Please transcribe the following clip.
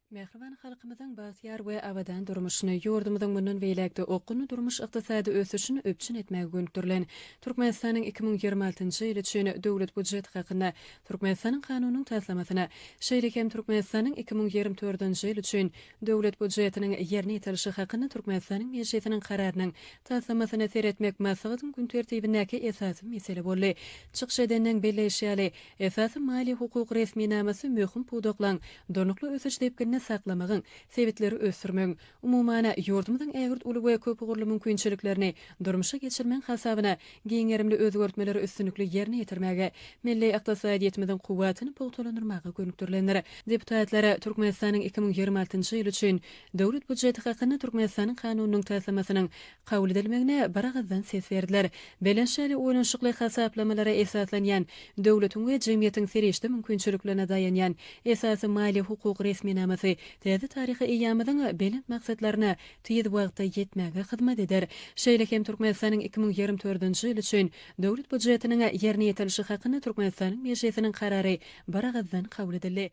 Mähriban halkymyzyň bagtyýar we abadan durmuşyny, ýurdumyzyň mundan beýläk-de okgunly durmuş-ykdysady ösüşini üpjün etmäge gönükdirilen Türkmenistanyň 2026-njy ýyl üçin Döwlet býujeti hakynda Türkmenistanyň Kanunynyň taslamasyna, şeýle hem Türkmenistanyň 2024-nji ýyl üçin Döwlet býujetiniň ýerine ýetirilişi hakynda Türkmenistanyň Mejlisiniň Kararynyň taslamasyna seretmek maslahatyň gün tertibindäki esasy mesele boldy. Çykyş edenleň belleýşi ýaly, Esasy maliýe-hukuk resminamasy möhüm pudaklaryň durnukly ösüş depginini saklamagyň, sebitleri ösdürmegiň, umuman, ýurdumyzyň ägirt uly we köpugurly mümkinçiliklerini durmuşa geçirmegiň hasabyna giň gerimli özgertmeleri üstünlikli ýerine ýetirmäge, milli ykdysadyýetimiziň kuwwatyny pugtalandyrmaga gönükdirilendir. Deputatlar Türkmenistanyň 2026-njy ýyl üçin Döwlet býujeti hakynda Türkmenistanyň Kanunynyň taslamasynyň kabul edilmegine biragyzdan ses berdiler. Belent şähli oýlanyşykly hasaplamalara esaslanýan, döwletiň we jemgyýetiň serişde mümkinçiliklerine daýanýan esasy maliýe-hukuk resminamasy täze taryhy eýýamyzyň belent maksatlaryna tiz wagtda ýetmäge hyzmat eder. Şeýle hem Türkmenistanyň 2024-nji ýyl üçin Döwlet býujetiniň ýerine ýetirilişi hakynda Türkmenistanyň Mejlisiniň Karary biragyzdan kabul edildi.